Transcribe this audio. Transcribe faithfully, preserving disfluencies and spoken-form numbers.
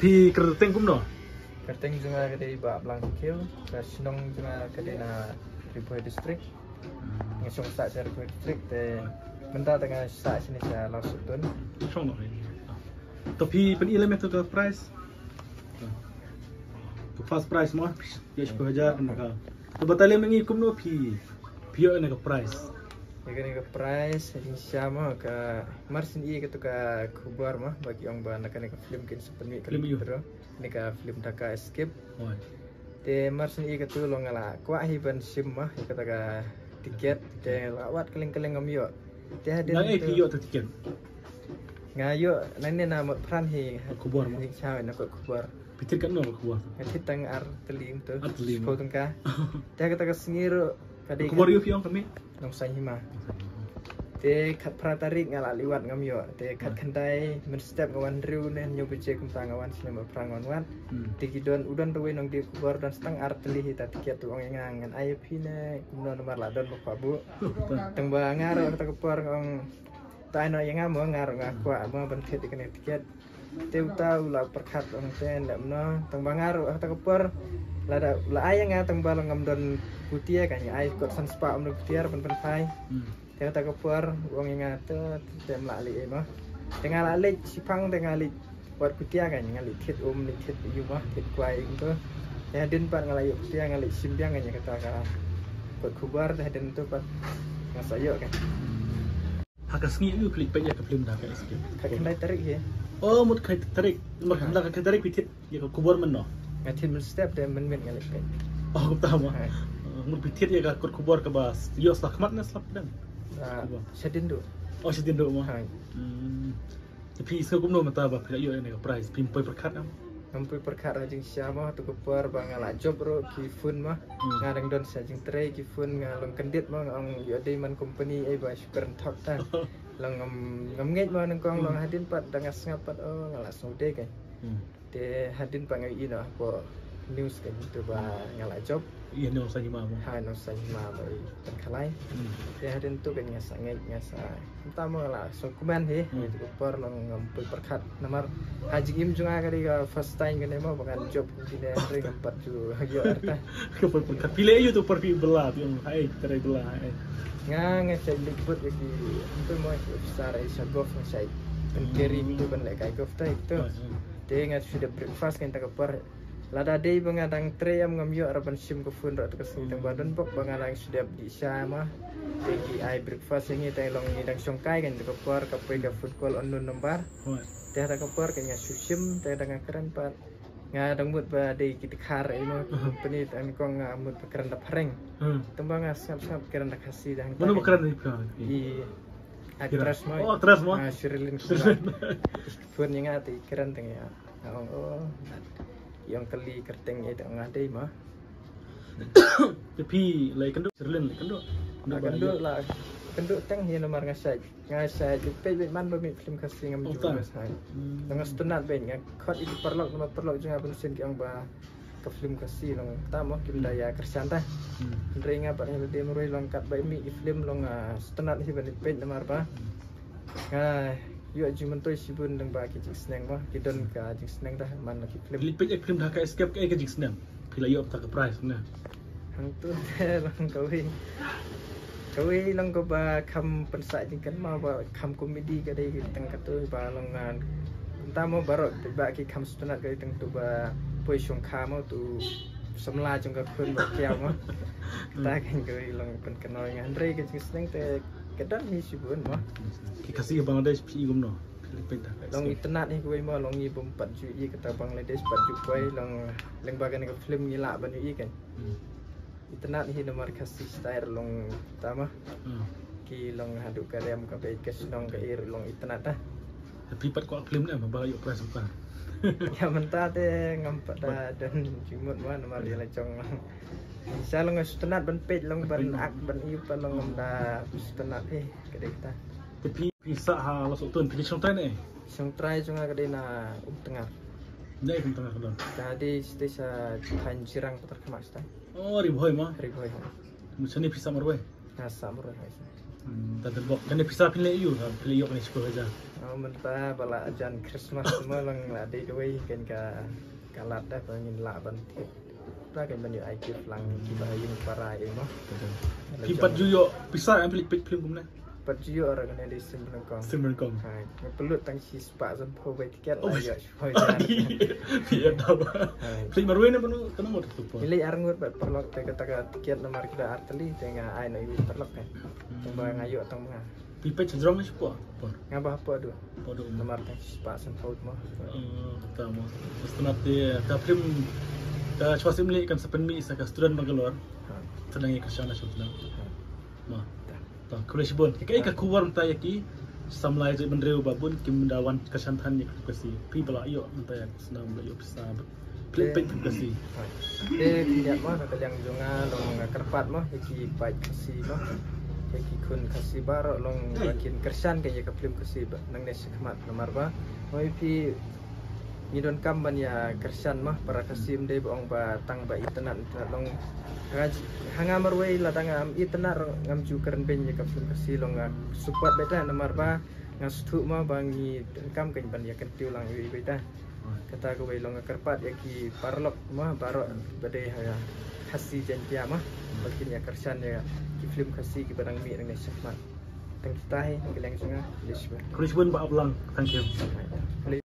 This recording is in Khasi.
Phi kyrteng kumno? Kyrteng jong nga ka dei Bah Blang Kiew, ka shnong jong nga ka dei na Ri Bhoi District. Nga shong sah sha Ri Bhoi District te mynta te nga sah shane sha Lawsohtun. Shong noh. To phi pyn-i lem ïa ka prize. To first prize mo, ïa shiphew hajar na ka. To batai lem ïa ngi kumno phi phi ïoh ïa ka prize. Ïa kane ka prize ha jingshisha mo ka mar shen i kato ka khubor mo ba ki ong ba na kane ka film kin sa pynmih ka film. Kane ka film Dhaka Escape. Te mar shen i kato long nga la kwah hi ban shim mo ïa kata ka tiket te la wad kylleng kylleng ngam ïoh. Te hadien nang ei phi ïoh ta tiket? Nga ïoh nangne na Motphran hi. Khubor mo. Hi cha na kot khubor. Phi thied katno ka khubor? Nga thied tang ar tylli to. Ar tylli mo. Shiphew tyngka. Te kata ka sngi ruh ka dei khubor ïoh phi ong ka mih? Nongsain Hima. Te khatphra tarik nga la leit wad ngam ïoh. Te khatkhyndai mynstep nga wan hynriew ne hynñiew baje kumta nga wan shane Motphran nga wan wad. Te ki don u don ruh uwei nongdie khubor don sa tang ar tylli hi ta tiket, u ong ïa nga ngan ai ïa phi ne kumno namar la don ba kwah buh. Tang ba nga ruh kata ka por nga ong to ai noh ïa nga mo, nga ruh nga kwah mo ban thied ïa kane ka tiket. Te uta u la pyrkhat ong te leh kumno, tang ba nga ruh ha kata ka por lada u la ai ïa nga tang ba la ngam don kutia ka nga ai kot san spah ym don kutia ban pynphai. Te kata ka por u ong ïa nga te te ym lah leh ei mo. Te nga la leit shiphang te nga leit wad kutia ka nga leit thied um leit thied ïu mo thied kwai ïu to. Te hadien pat nga la ïoh kutia nga leit shim biang ka nga kata ka kot khubor te hadien to pat nga sa ïoh ka. Ha ka sngi ïu phi leit peit ïa ka film Dhaka Escape? Khatkhyndai tarik hi. Oh, mut khatkhyndai tarik. Mut khatkhyndai tarik phi thied ïa ka khubor mynno? Nga thied mynstep te mynmiet nga leit peit. Oh, kumta mo. Mut phi thied ïa ka kot khubor kaba ïoh sla khmat ne sla pdeng? Shadien duh. Oh, shadien duh mo. Te phi sngew kumno mynta ba phi la ïoh ïa ka prize, phim poi pyrkhat em? Ngam poi pyrkhat ha jingshisha mo, ha tu ka por ba nga la jop ruh ki phone mo. Nga dang don sha jingtrei ki phone nga long kyndit mo, nga ong ïoh dei man company ei ba shu kren thok ta. Long ngam ngam ngeit mo, nyngkong long hadien pat da nga sngap pat oh nga la sngewdei ka. Te hadien pat nga ïohi noh hapoh news ka tu ba nga la jop. Ïa Nongsain Hima mo. Ha Nongsain Hima ba i Pynkhalai. Te hadien tu ka nga sa ngeit nga sa Mynta mo la sngewkmen hi, ïa tu ka por long ngam poi pyrkhat namar ha jingim jong nga ka dei ka first time kane mo ba ngan jop kum kine hynrei ngam pat ju ïoh arta. Ka poi pyrkhat phi leh ïa tu por phi bylla phi ong hai trai bylla hai. Nga nga shait leit bud ïa ki hynrei mo officer ai sha golf nga shait pyncarry tu ban leh kai golf tai tu. Te nga shu dep breakfast kane ta ka por. Lada dei ba nga dang trei em ngam ïoh ra ban shim ka phone ruh ta ka sngi tang ba don bok ba nga dang shu dep dih sha ma. Te ki ai breakfast ïa ngi te long ngi dang shongkai kan ta ka por ka poi ka phone call unknown number. Te ta ka por ka nga shu shim te da nga kren pat nga dang mut ba dei ki dkhar ïa mo ki company te kong nga mut ba kren da phareng. Tang ba nga sngap sngap kren da Khasi da hangta. Mano ba kren da phareng? I actress mo. Oh, actress mo. Ah, Sherilyn. Phone ïa nga te kren tang ïa. Nga ong, oh, ïong kali kyrteng ïa te nga dei ma. Te phi lai kynduh Sherilyn lai kynduh. Nga kynduh la kynduh teng hi namar nga shait. Nga shait ju peit beit man ba mih film Khasi ngam ju nga shait. Nga sngewtynnat beit nga khot ïa ki paralok namar paralok jong nga bunsien ki ong ba ka film Khasi long ta mo kim da ïa kyrshan ta. Hynrei nga pat nga dei marwei long kat ba mih ki film long nga sngewtynnat hi ban peit namar ba nga ïoh jingmyntoi shibun dang ba ki jingsneng ba ki don ka jingsneng da man la ki film. Phi peit ïa ka film Dhaka Escape kaei ka jingsneng? Phi la ïoh ta ka prize ne? Hangtu te long kawei kawei long kaba kham pynsah jingkynmaw ba kham comedy ka dei tang katu ba long nga kumta mo baroh ba ki kham sngewtynnat ka dei tang tu ba poi shongkha mo tu samla jong ka khun ba kiaw mo. Kata kan kawei long pynkynmaw nga hynrei ka jingsneng te ka don hi shibun mo. Ki Khasi Bangladesh phi i kumno? Long itynnat hi kawei mo long i bym pat ju i kata Bangladesh pat ju poi long lyngba kane ka film ngi lah ban i kan. Itynnat hi namar Khasi style long ta ma. Ki long haduh ka rem ka beit ka shnong ka ir long itynnat ta. Phi pat kwah film ne ba ïoh prize ta? Ïa mynta te ngam pat da don jingmut ma namar ïa la jong long. Sa long sngewtynnat ban peit long ban ak ban ïuh pat long ngam da sngewtynnat hi ka dei ta. Te phi phi sah ha Lawsohtun phi shongtrai ne? Shongtrai jong nga ka dei na Umtngar. Ne Umtngar ka don. Ka dei sha thaiñ Jirang Patarkhmah sha. Oh, Ri Bhoi ma. Ri Bhoi. Mu shane phi sah marwei? Nga sah marwei ha. Hmm, ta dei bok. Kane pisa phin leh ïa u, phin leh ïa u kane shiphew hajar. Mynta ba la jan Christmas mo, long la dei dawei kan ka, ka lad da ba ngin lah ban thied. Ta kan ban ïoh ai gift lang kiba ha ïing para ïa mo. Phi pat ju ïoh pisa em, phi leit peit film kumne? Pat ju ïoh, ra kane dei Siem Nyngkong. Siem Nyngkong. Hai, nga pynlut tang shispah sanphew bai tiket. Oh, la ïoh shiphew jar. Phi ïa daw. Hai. Phi leit marwei ne mano, kano mo tu po? Ngi leit arngut bad paralok, te kata ka tiket namar ki da ar tylli, te nga ai na iwei paralok kan. Tang ba nga ïoh tang ba nga. Phi peit sha jrong ne shapoh? Por. Nga ba hapoh duh. Hapoh duh. Namar tang shispah sanphew mo. Oh, kata mo. Bas tang te ka film, ka Shwa Siem Lih kan sa pynmih sa ka Student Bangalore. Ha. Sa dang ïa kyrshan na sha film. Ha. Mo. Ta. Ta, khublei shibun. Kaei ka khubor mynta ïa ki samla jaitbynriew ba bun kim da wan kyrshan than ïa ka film Khasi? Phi ba la ïoh mynta ïa ka snem, la ïoh pisa ba phi leit peit film Khasi. Te khyndiat mo, na ka liang jong nga long nga kyrpad mo ïa ki paid Khasi mo, ïa ki khun Khasi baroh long ba kin kyrshan ka ïa ka film Khasi ba nangne shakhmat, namar ba mo ïa phi ngi donkam ban ïa kyrshan mo para Khasi, ym dei ba ong ba tang ba itynnad itynnad long. Ha nga marwei lada ngam itynnad ruh ngam ju kren beiñ ïa ka film Khasi, long nga support beit ta, namar ba nga sngewthuh mo ba ngi donkam kan ban ïa kyntiew lang iwei iwei ta. Kata kawei, long nga kyrpad ïa ki paralok mo baroh ba dei ha Khasi Jaiñtia mo ba kin ïa kyrshan ïa ki film Khasi kiba dang mih nangne shakhmat. Tang kita hi na ka liang jong nga. Khublei shibun. Khublei shibun Bah Aplang. Thank you. Khublei.